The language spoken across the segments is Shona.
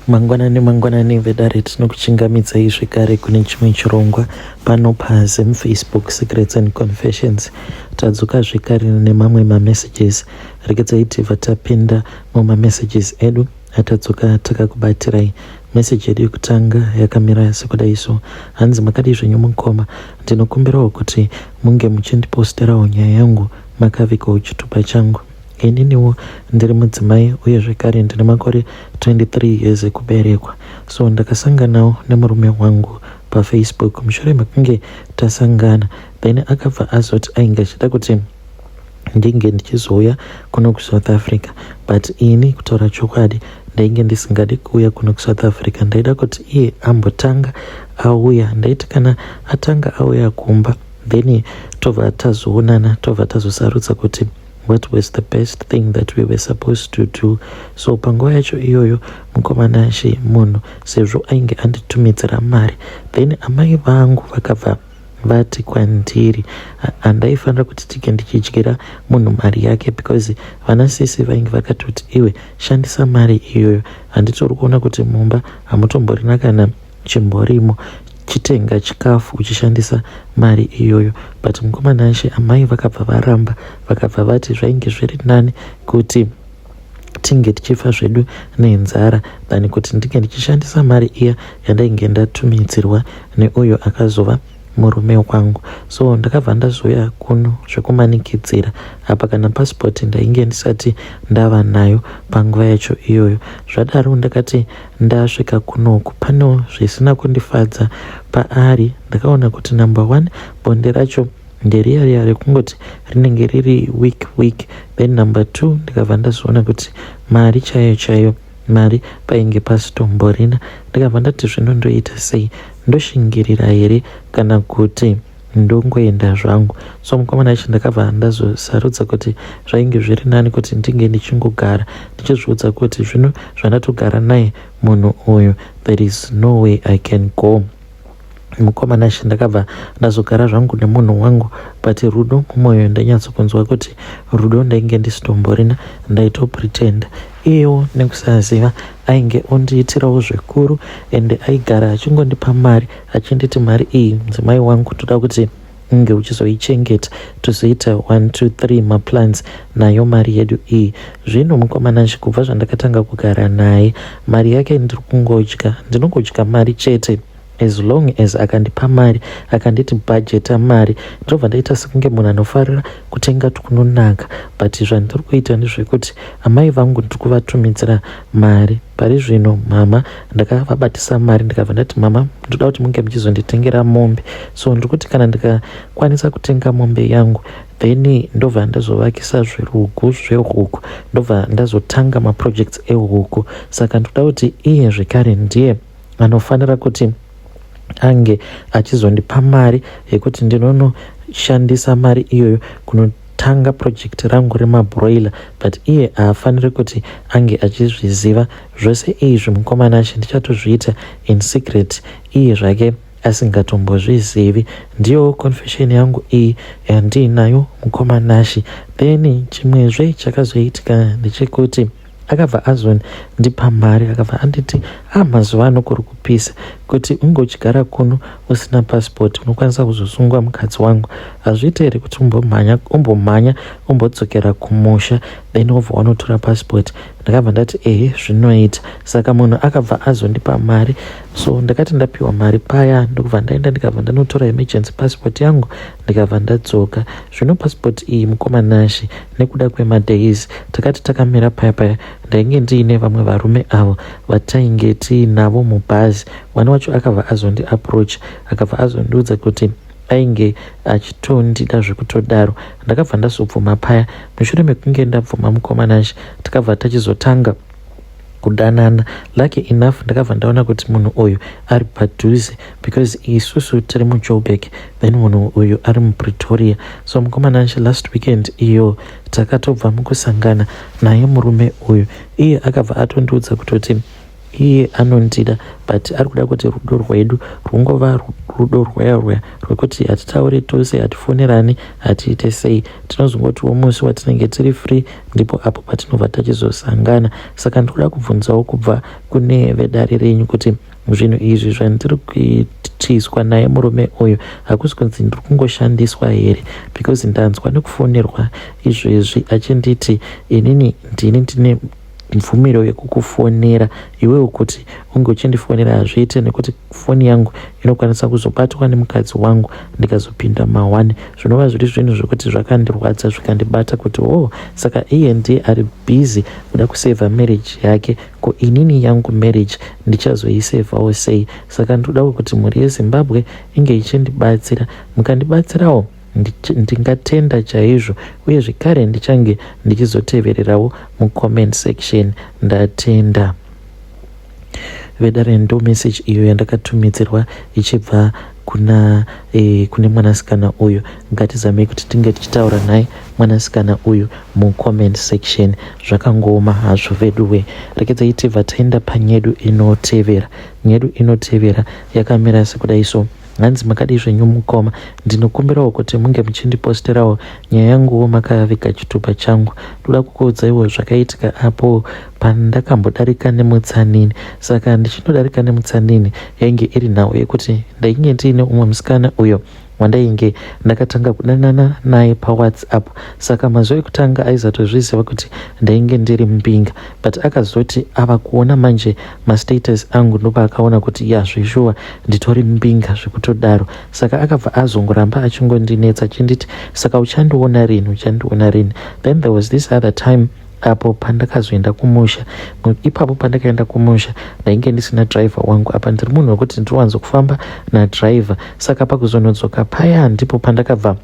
Mangwanani mangwanani vedare, tinokuchingamidzai zvekare kune chimwe chirongwa pano paZim Facebook Secrets and Confessions. Tadzoka zvekare nemamwe mamessages. Regedzai tibva tapinda mumamessages edu atadzoka takakubatirai. Message yedu yekutanga yakamira sekudai so. Hanzi makadii zvenyu mukoma, ndinokumbirawo kuti munge muchindiposterawo nyaya yangu makavigawo chitupa changu. Ininiwo ndiri mudzimai uye zvekare ndine makore 23 years ekuberekwa. So ndakasanganawo nemurume wangu paFacebook. Mushure mekunge tasangana, then akabva azoti ainge achida kuti ndinge ndichizouya kuno kuSouth Africa, but ini kutaura chokwadi ndainge ndisingadi kuuya kuno kuSouth Africa. Ndaida kuti iye ambotanga auya. Ndaiti kana atanga auya kumba, then tobva tazoonana, tobva tazosarudza kuti what was the best thing that we were supposed to do. So panguva yacho iyoyo, mukomana she, munhu sezvo ainge anditumidzira mari, then amai vangu vakabva vati kwandiri handaifanira kuti tige ndichidyira munhu mari yake, because vana sisi vainge vakatoti, "Iwe shandisa mari iyoyo, handitori kuona kuti mumba hamutomborina kana chimborimo, chitenga chikafu uchishandisa mari iyoyo." But mukomana she, amai vakabva varamba, vakabva vati zvainge zviri nani kuti tinge tichifa zvedu nenzara than kuti ndinge ndichishandisa mari iya yandainge ndatumidzirwa neuyo akazova murume wangu. So ndakabva ndazouya kuno zvekumanikidzira. Apa kana pasipoti ndainge ndisati ndava nayo panguva yacho iyoyo. Zvadaro, ndakati ndasvika kunoku, panewo zvisina kundifadza paari. Ndakaona kuti number one, bonde racho nderiya riya rekungoti rinenge riri weak weak. Then number two, ndikabva ndazoona kuti mari chaiyo chaiyo, mari painge pasitomborina. Ndikabva ndati, zvino ndoita sei? Ndoshingirira here kana kuti ndongoenda zvangu? So mukomana acho, ndakabva ndazosarudza kuti zvainge zviri nani kuti ndinge ndichingogara, ndichizviudza kuti zvino zvandatogara naye munhu uyu, there is no way I can go. Mukomana she, ndakabva ndazogara zvangu nemunhu wangu, but rudo mumwoyo ndanyatsokunzwa kuti rudo ndainge ndisitomborina, ndaitopretenda. Iyewo nekusaziva ainge ondiitirawo zvikuru, ende aigara achingondipa mari, achinditi, "Mari iyi, mudzimai wangu, toda kuti unge uchizoichengeta, tozoita 1 2 3 maplans nayo mari yedu iyi." Zvino mukomana, kubva zvandakatanga kugara naye, mari yake ndiri kungodya, ndinongodya mari chete. As long as akandipa mari, akanditi bhajeta mari, ndobva ndaita sekunge munhu anofarira kutenga tukunonaka. But zvandiri kuita ndezvekuti amai vangu ndiri kuvatumidzira mari. Pari zvino mama ndakavabatisa mari, ndikabva ndati, "Mama, ndoda kuti munge muchizonditengera mombe." So ndiri kuti kana ndikakwanisa kutenga mombe yangu, then ndobva ndazovakisa zvirugu zvehuku, ndobva ndazotanga maprojects ehuku. Saka ndoda kuti iye zvekare ndiye anofanira kuti ange achizondipa mari yekuti ndinonoshandisa mari iyoyo kunotanga project rangu remabroiler, but iye haafaniri kuti ange achizviziva. Zvose izvi, mukomana achi, ndichatozviita in secret, iye zvake asingatombozvizivi. Ndiyo confession yangu iyi yandiinayo, mukomanashi. Then chimwezve chakazoitika ndechekuti akabva azondipa mari, akabva anditi, "A ah, mazuva ano kuri kupisa, kuti unge uchigara kuno usina pasipoti unokwanisa kuzosungwa. Mukadzi wangu, hazviiti here kuti umbomhanya umbodzokera kumusha, then wobva wanotora pasipoti?" Ndakabva ndati, "Ehe, zvinoita." Saka munhu akabva azondipa mari. So ndakati ndapiwa mari paya, ndokubva ndaenda, ndikabva ndanotora emergency passport yangu, ndikabva ndadzoka. Zvino passport iyi, mukomanashi, nekuda kwemadays takati takamira paya paya, ndainge ndiine vamwe varume avo vatainge tiinavo mubhazi. Mwana wacho akabva azondiapproach, akabva azondiudza kuti ainge achitondida zvekutodaro. Ndakabva ndazobvuma paya. Mushure mekunge ndabvuma, mukomanashi, takabva tachizotanga kudanana. Lucky enough, ndakabva ndaona kuti munhu uyu ari padhuze, because isusu tiri muJoburg, then munhu uyu ari muPretoria. So mukomanashi, last weekend iyo takatobva mukusangana naye murume uyu. Iye akabva atondiudza kutoti Iye anondida but ari kuda kuti rudo rwedu rwungova rudo rwuya rwuya rwekuti hatitaure tose, hatifonerani, hatiite sei. Tinozongotiwo musi watinenge tiri free ndipo apo patinobva tachizosangana. Saka ndikuda kubvunzawo kubva kune vedare renyu kuti zvinhu izvi zvandiri kuitiswa naye murume uyu hakusi kunzi ndiri kungoshandiswa here because ndanzwa nekufonerwa izvezvi achinditi inini ndini ndine mvumiro yekukufonera iwewe kuti unge uchindifonera hazviite nekuti foni yangu inokwanisa kuzobatwa nemukadzi wangu ndikazopinda mahwani zvinova zviri zvinhu zvekuti zvakandirwadza zvikandibata kuti o oh, saka iye ndiye ari busy kuda kusevha marriage yake ko inini yangu marriage ndichazoisevhawo sei saka ndinodawo kuti mhuri yezimbabwe inge ichindibatsira mukandibatsirawo ndingatenda chaizvo uye zvekare ndichange ndichizotevererawo mucomment section ndatenda vedare ndo message iyo yandakatumidzirwa ichibva kuna e, kune mwanasikana uyu ngatizamei kuti tinge tichitaura naye mwanasikana uyu mucomment section zvakangooma hazvo veduwe rekedzai tibva taenda panyedu inotevera nyedu inotevera yakamira sekudai so Hanzi makadii zvenyu mukoma, ndinokumbirawo kuti munge muchindiposterawo nyaya yanguwo makaviga chitupa changu. Ndoda kukuudzaiwo zvakaitika apo pandakambodarika nemutsanini. Saka ndichinodarika nemutsanini yainge iri nhau yekuti ndainge ndiine umwe musikana uyo wandainge ndakatanga kudanana naye pawhatsapp saka mazuva ekutanga aizatozviziva kuti ndainge ndiri mbinga but akazoti ava kuona manje mastatus angu ndopaakaona kuti ya zveshuwa nditori mbinga zvekutodaro saka akabva azongoramba achingondinetsa achinditi saka uchandiona rini uchandiona rini then there was this other time apo pandakazoenda kumusha ipapo pandakaenda kumusha ndainge ndisina driver wangu apa ndiri munhu wekuti ndinowanzo kufamba nadriver saka pakuzonodzoka paya ndipo pandakabva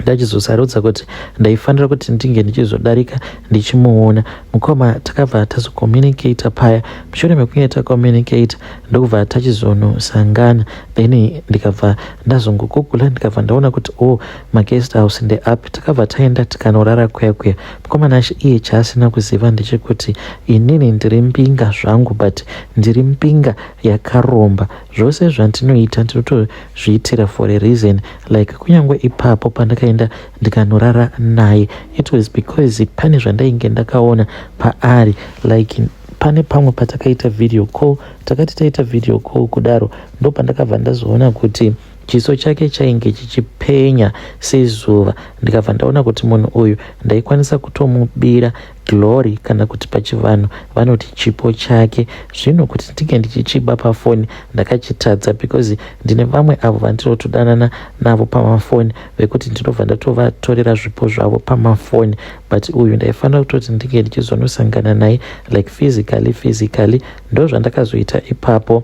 ndachizosarudza kuti ndaifanira kuti ndinge ndichizodarika ndichimuona mukoma takabva tazocommunicata paya mushure mekunge tacommunicata ndokubva tachizonosangana then ndikabva ndazongogugula ndikabva ndaona kuti o oh, maguest house ndeapi takabva taenda tikanorara kuya kuya mukoma Nashe iye chaasina kuziva ndechekuti inini ndiri mbinga zvangu but ndiri mbinga yakaromba zvose zvandinoita ndinotozviitira for a reason like kunyange ipapo pandakaenda ndikanorara naye it was because pane zvandainge ndakaona paari like pane pamwe patakaita video call takati taita video call kudaro ndopandakabva ndazoona kuti chiso chake chainge chichipenya sezuva ndikabva ndaona kuti munhu uyu ndaikwanisa kutomubira glory kana kuti pachivanhu vanoti chipo chake zvino kuti ndinge ndichichiba pafoni ndakachitadza because ndine vamwe avo vandinotodanana navo pamafoni vekuti ndinobva ndatovatorera zvipo zvavo pamafoni but uyu ndaifanira kutoti ndinge ndichizonosangana naye like physically physically ndozvandakazoita ipapo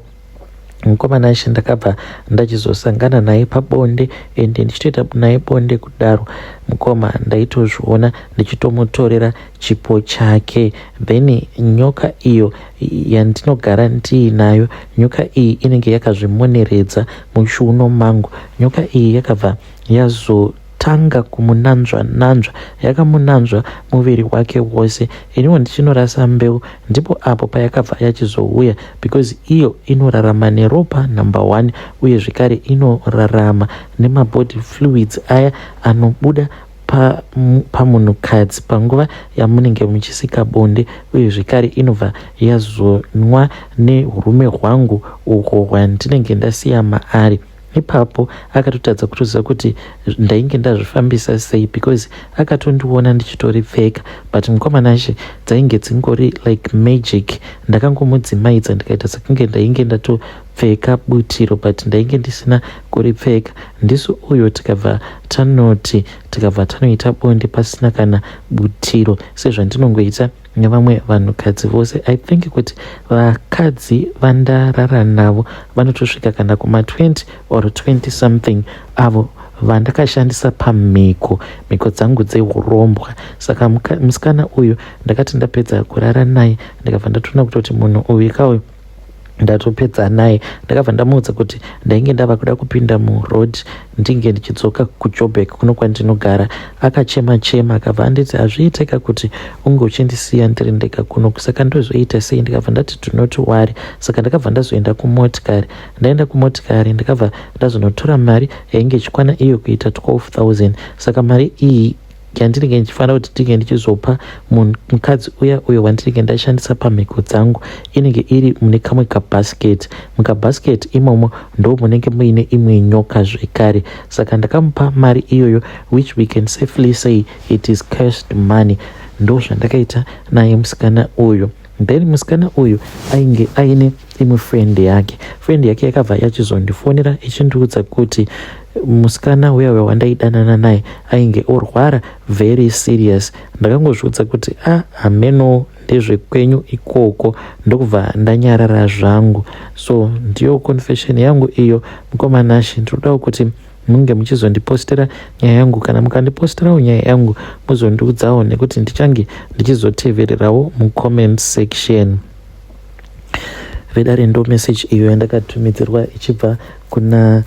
mukoma Nashe ndakabva ndachizosangana naye pabonde ende ndichitoita naye bonde kudaro mukoma ndaitozviona ndichitomutorera chipo chake then nyoka iyo yandinogara ndiinayo nyoka iyi inenge yakazvimoneredza muchiuno mangu nyoka iyi yakabva yazo tanga kumunanzva nanzva yakamunanzva muviri wake wose iniwo ndichinorasa mbeu ndipo apo payakabva yachizouya because iyo inorarama neropa number one uye zvekare inorarama nemabody fluids aya anobuda pamunhukadzi pa panguva yamunenge muchisika bonde uye zvekare inobva yazonwa nehurume hwangu uhwo hwandinenge ndasiya maari Ipapo akatotadza kutoziva kuti ndainge ndazvifambisa sei because akatondiona ndichitoripfeka but mukoma Nashe dzainge dzingori like magic ndakangomudzimaidza ndikaita sekunge ndainge ndatopfeka butiro but ndainge ndisina kuripfeka ndisu uyo tikabva tanoti tikabva tanoita bonde pasina kana butiro sezvandinongoita nevamwe vanhukadzi vose i think kuti vakadzi vandarara navo vanotosvika kana kuma 20 or 20 something avo vandakashandisa pamhiko mhiko dzangu dzeurombwa saka musikana uyu ndakati ndapedza kurara naye ndikabva ndatoona kutoti munhu uyu kauyu Ndatopedza naye, ndakabva ndamuudza kuti ndainge ndava kuda kupinda muroad ndinge ndichidzoka kuJoburg kuno kwandinogara. Akachema chema, akabva anditi, "Hazviiteka kuti unge uchindisiya ndiri ndega kuno, saka ndozoita sei?" Ndikabva ndati, "Do not worry." Saka ndakabva ndazoenda kumotikari. Ndaenda kumotikari, ndakabva ndazonotora mari yainge ichikwana iyo kuita 12,000. Saka mari iyi yandinenge ndichifanira kuti ndinge ndichizopa mukadzi uya uyo wandinenge ndashandisa pamhiko dzangu inenge iri mune kamwe kabhasiketi. Mukabhasiketi imomo ndo munenge muine imwe nyoka zvekare. Saka ndakamupa mari iyoyo, which we can safely say it is cursed money. Ndo zvandakaita naye musikana uyu. Then musikana uyu ainge aine imwe friend yake. Friend yake yakabva yachizondifonera ichindiudza kuti musikana uya uya wandaidanana naye ainge orwara very serious. Ndakangozviudza kuti, "A ah, hameno, ndezvekwenyu ikoko." Ndokubva ndanyarara zvangu. So ndiyo confession yangu iyo, mukoma Nashe. Ndinodawo kuti munge muchizondipostera nyaya yangu. Kana mukandiposterawo nyaya yangu, muzondiudzawo, nekuti ndichange ndichizotevererawo mucomment section. Vedare, ndo message iyo yandakatumidzirwa ichibva kuna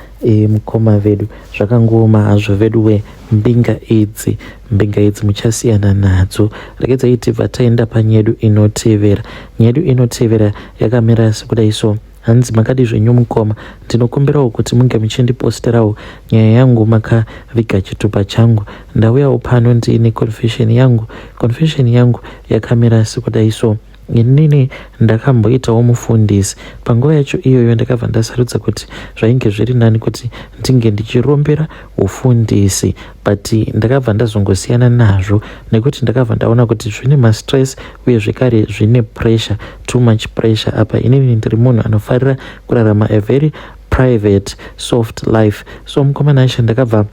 mukoma vedu. Zvakangooma hazvo vedu we. Mbinga idzi, mbinga idzi muchasiyana nadzo. Regedzai tibva taenda panyedu inotevera. Nyedu inotevera yakamira sekudai so. Hanzi, "Makadi zvenyu mukoma? Ndinokumbirawo kuti munge muchindiposterawo nyaya yangu makaviga chitupa changu. Ndauyawo pano ndiine confession yangu. Confession yangu yakamira sekudai so. Inini ndakamboitawo mufundisi. Panguva yacho iyoyo ndakabva ndasarudza kuti zvainge zviri nani kuti ndinge ndichirombera ufundisi, but ndakabva ndazongosiyana nazvo nekuti ndakabva ndaona kuti zvine mastress uye zvekare zvine pressure, too much pressure. Apa inini ndiri munhu anofarira kurarama a very private, soft life. So mukoma Nashe, ndakabva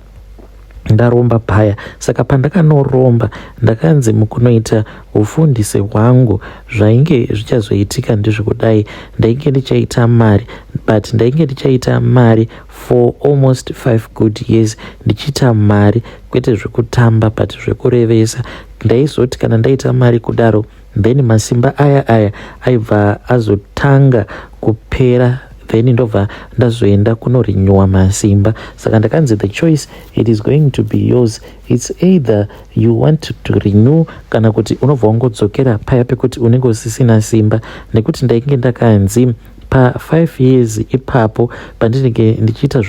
ndaromba paya. Saka pandakanoromba, ndakanzi mukunoita ufundisi hwangu zvainge zvichazoitika ndezvekudai: ndainge ndichaita mari, but ndainge ndichaita mari for almost 5 good years, ndichiita mari kwete zvekutamba but zvekurevesa. Ndaizoti kana ndaita mari kudaro, then masimba aya aya aibva azotanga kupera, then ndobva ndazoenda kunorenewa masimba. Saka ndakanzi, 'The choice, it is going to be yours. It's either you want to renew kana kuti unobva wangodzokera paya pekuti unenge usisina simba.' Nekuti ndainge ndakanzi pa5 years ipapo pandinenge ndichiita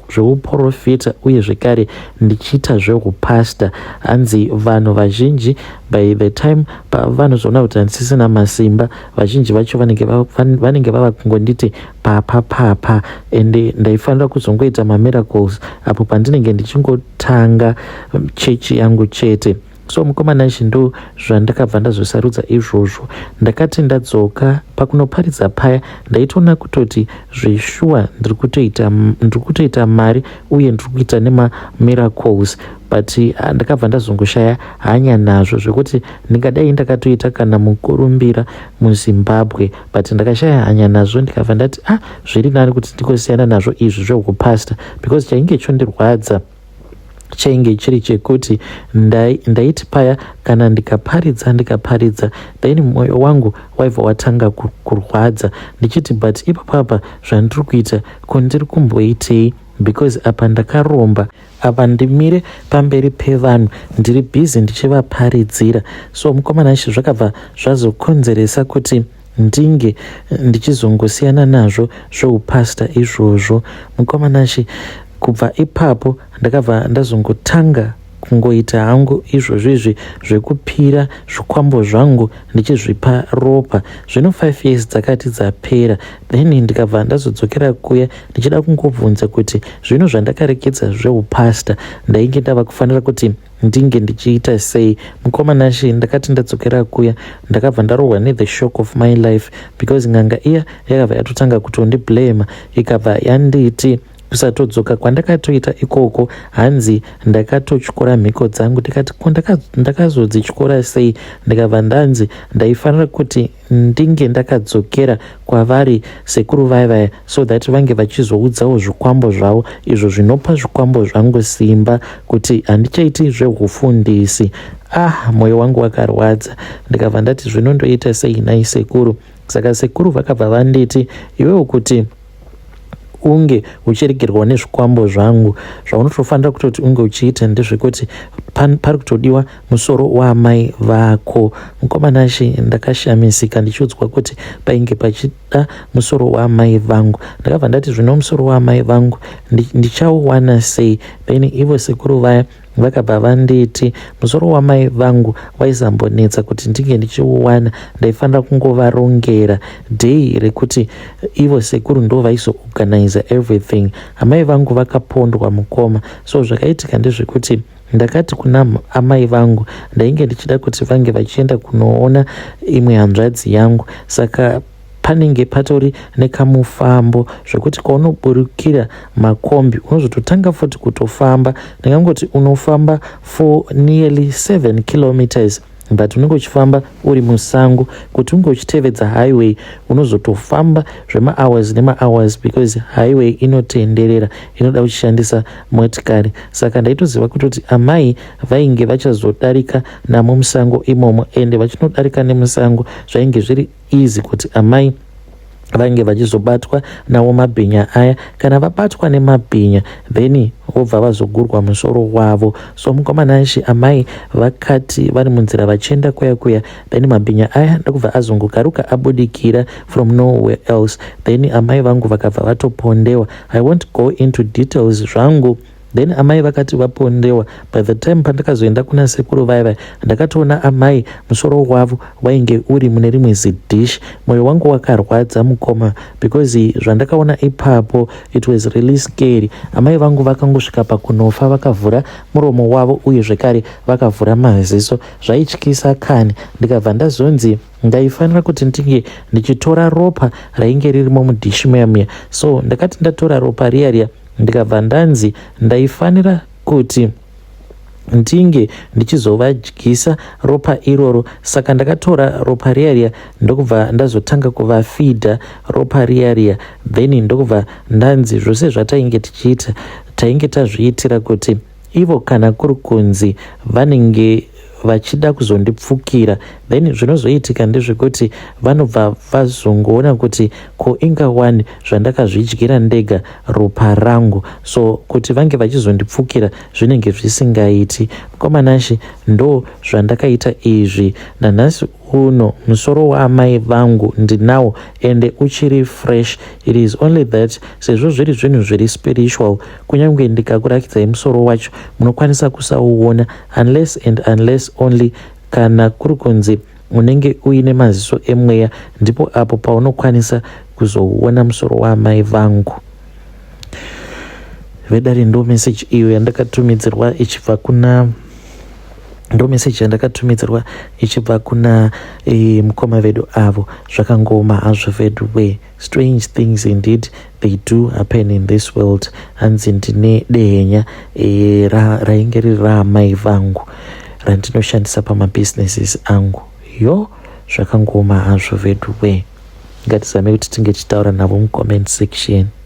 zveuprofita uye zvekare ndichiita zveupasta, hanzi vanhu vazhinji by the time pavanozoona kuti handisisina masimba, vazhinji vacho vanenge vava kungonditi papa, papa, ende ndaifanira kuzongoita mamiracles apo pandinenge ndichingotanga chechi yangu chete." So mukoma Nashe, ndo zvandakabva ndazosarudza izvozvo. Ndakati ndadzoka pakunoparidza paya, ndaitoona kutoti zveshuwa ndiri kutoita mari uye ndiri kuita nemamiracles, but ndakabva ndazongoshaya hanya nazvo, zvekuti ndingadai ndakatoita kana mukurumbira muZimbabwe, but ndakashaya hanya nazvo. Ndikabva ndati, "Ah, zviri nani kuti ndingosiyana nazvo izvi zveupasta," because chainge chondirwadza chainge chiri chekuti ndaiti paya kana ndikaparidza, ndikaparidza, then mwoyo wangu waibva watanga kurwadza, ndichiti, "But ipapapa zvandiri kuita, ko ndiri kumboitei? Because apa ndakaromba, apa ndimire pamberi pevanhu, ndiri busy ndichivaparidzira." So mukoma Nashe, zvakabva zvazokonzeresa kuti ndinge ndichizongosiyana nazvo zveupasta izvozvo. Mukoma Nashe, kubva ipapo ndakabva ndazongotanga kungoita hangu izvozvo izvi zvekupira zvikwambo zvangu, ndichizvipa ropa. Zvino 5 years dzakati dzapera, then ndikabva ndazodzokera kuya ndichida kungobvunza kuti zvino zvandakarekedza zveupasta, ndainge ndava kufanira kuti ndinge ndichiita sei. Mukoma Nashe, ndakati ndadzokera kuya, ndakabva ndarohwa nethe shock of my life, because n'anga iya yakabva yatotanga kutondiblama, ikabva yanditi Kusatodzoka kwandakatoita ikoko hanzi ndakatotyora mhiko dzangu ndikati ko ndakazodzityora sei ndikabva ndanzi ndaifanira kuti ndinge ndakadzokera kwavari sekuru vaya vaya so that vange vachizoudzawo zvikwambo zvavo izvo zvinopa zvikwambo zvangu simba kuti handichaiti zvehufundisi. Ah, moyo wangu wakarwadza ndikabva ndati zvino ndoita sei nhai sekuru. Saka sekuru vakabva vanditi iwewo kuti unge uchiregerwa nezvikwambo zvangu zvaunotofanira kutoti unge uchiita ndezvekuti pari kutodiwa musoro waamai vako. Mukoma Nashe ndakashamisika ndichiudzwa kuti painge pachida musoro waamai vangu. Ndakabva ndati zvino musoro waamai vangu ndichauwana sei? Then ivo sekuru vaya Vakabva vanditi musoro wamai vangu waisambonetsa kuti ndinge ndichiuwana ndaifanira kungovarongera day rekuti ivo sekuru ndo vaizoorganizer everything. Amai vangu vakapondwa mukoma so zvakaitika ndezvekuti ndakati kuna amai vangu ndainge ndichida kuti vange vachienda kunoona imwe hanzvadzi yangu saka Panenge patori nekamufambo zvekuti kwaunoburukira makombi unozototanga futi kutofamba. Ndingangoti unofamba for nearly 7 kilometers but unenge uchifamba uri musango kuti unge uchitevedza highway unozotofamba zvemahours nemahours because highway inotenderera inoda uchishandisa motikari saka ndaitoziva kutoti amai vainge vachazodarika namo musango imomo ende vachinodarika nemusango zvainge zviri easy kuti amai vange vachizobatwa nawo mabhinya aya kana vabatwa nemabhinya then vobva vazogurwa musoro wavo so mukomana Nashe amai vakati vari munzira vachienda kuya kuya then mabhinya aya ndokubva azongokaruka abudikira from nowhere else then amai vangu vakabva vatopondewa i won't go into details zvangu Then amai vakati vapondewa by the time pandakazoenda kuna sekuru vaya vaya ndakatoona amai musoro wavo wainge uri mune rimwe zidish. Moyo wangu wakarwadza mukoma because zvandakaona ipapo it was really scary. Amai vangu vakangosvika pakunofa vakavhura muromo wavo uye zvekare vakavhura maziso zvaityisa kani ndikabva ndazonzi ndaifanira kuti ndinge ndichitora ropa rainge ririmo mudhishi muya muya so ndakati ndatora ropa riya riya ndikabva ndanzi ndaifanira kuti ndinge ndichizovadyisa ropa iroro saka ndakatora ropa riya riya ndokubva ndazotanga kuvafidha ropa riya riya then ndokubva ndanzi zvose zvatainge tichiita tainge tazviitira kuti Ivo kana kuri kunzi vanenge vachida kuzondipfukira then zvinozoitika ndezvekuti vanobva vazongoona kuti ko inga wani zvandakazvidyira ndega ropa rangu so kuti vange vachizondipfukira zvinenge zvisingaiti. Mukoma Nashe ndo zvandakaita izvi nanhasi uno musoro waamai vangu ndinawo ende uchiri fresh it is only that sezvo zviri zvinhu zviri spiritual kunyange ndikakurakidzai musoro wacho munokwanisa kusauona unless and unless only kana kuri kunzi unenge uine maziso emweya ndipo apo paunokwanisa kuzouona musoro waamai vangu vedare ndo message iyo yandakatumidzirwa ichibva kuna ndo message yandakatumidzirwa ichibva kuna e, mukoma vedu avo zvakangooma hazvo vedu we strange things indeed they do happen in this world hanzi ndine dehenya e, rainge riri raamai vangu randinoshandisa pamabusinesses angu yo zvakangooma hazvo vedu we ngatizame kuti tinge tichitaura navo mucomment section.